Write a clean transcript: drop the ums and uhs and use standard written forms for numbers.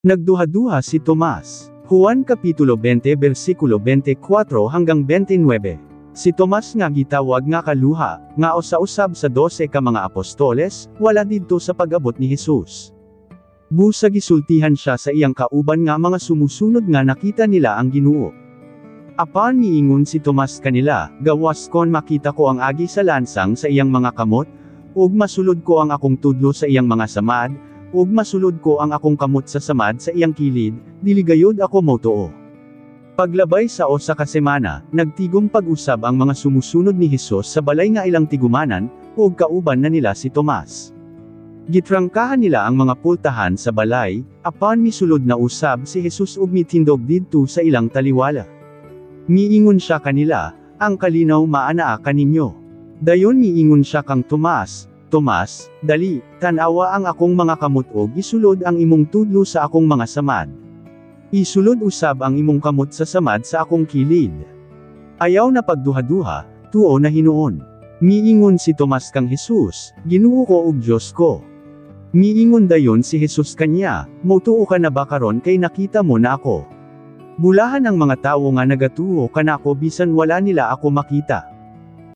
Nagduha-duha si Tomas. Juan Kapitulo 20 versikulo 24 hanggang 29. Si Tomas nga gitawag nga Kaluha, nga usa-usab sa 12 ka mga apostoles, wala didto sa pag-abot ni Jesus. Busa gisultihan siya sa iyang kauban nga mga sumusunod nga nakita nila ang Ginoo. Apan miingon si Tomas kanila, "Gawas kon makita ko ang agi sa lansang sa iyang mga kamot, ug masulod ko ang akong tudlo sa iyang mga samad, ug masulod ko ang akong kamot sa samad sa iyang kilid, dili gayod ako motuo." Paglabay sa 1 ka semana, nagtigom pag-usab ang mga sumusunod ni Hesus sa balay nga ilang tigumanan, ug kauban na nila si Tomas. Gitrangkahan nila ang mga pultahan sa balay, apan misulod na usab si Jesus ug mitindog didto sa ilang taliwala. Miingon siya kanila, "Ang kalinaw maanaa kaninyo." Dayon miingon siya kang Tomas, "Tomas, dali, tan-awa ang akong mga kamot ug isulod ang imong tudlo sa akong mga samad. Isulod usab ang imong kamot sa samad sa akong kilid. Ayaw na pagduha-duha, tuo na hinuon." Miingon si Tomas kang Jesus, "Ginoo ko ug Dios ko." Miingon dayon si Jesus kanya, "Motuo ka na ba karon kay nakita mo na ako? Bulahan ang mga tawo nga nagatuo kanako bisan wala nila ako makita."